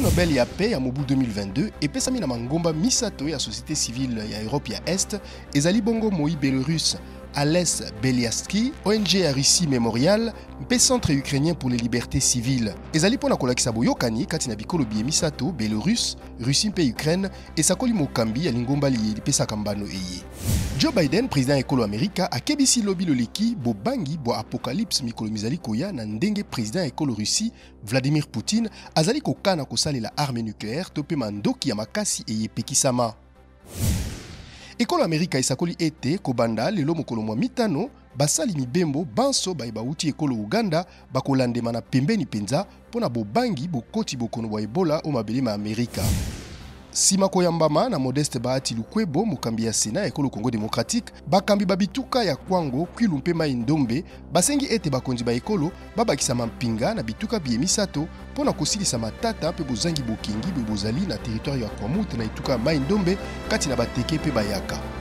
Nobel ya paix ya mobu 2022 epesami na mangomba misato ya société civile ya Europe ya Est, ezali bongo moi Belarus Ales Beliaski, ONG ya Russie Memorial mpe Centre ukrainien pour les libertés civiles. Ezali mpo na kolakisa boyokani kati na bikolo biye misato, Belarus, Russie mpe Ukraine, esakoli mokambi ya lingomba liye lipesaka mbano eye. Joe Biden, president ya ekolo Amerika, akebisi lobi loleki bobangi bwa apocalypse mikolo mizali koya na ndenge president ya ekolo Russie Vladimir Poutine azali kokana kosalela arme nucléaire to mpe mandoki ya makasi eye epekisama. Ekolo Amerika esakoli ete kobanda lelo mokolo mwa mitano, basali mibembo banso baye bawuti ekolo Uganda bakolandema na pembeni mpenza mpo na bobangi bokoti bokono bwa Ebola o mabele ma Amerika. Sima koyambama na Modeste Bahati Lukwebo, mokambi ya Senat ya ekolo Congo democratique, bakambi ba bituka ya Kwango, Kwilu mpe Mai Ndombe basengi ete bakonzi ba ekolo babakisa mampinga na bituka biye misato mpo na kosilisa matata mpe bozangi bokengi boye bozali na territoire ya Kwamouth na etuka ya Mai Ndombe kati na Bateke mpe Bayaka.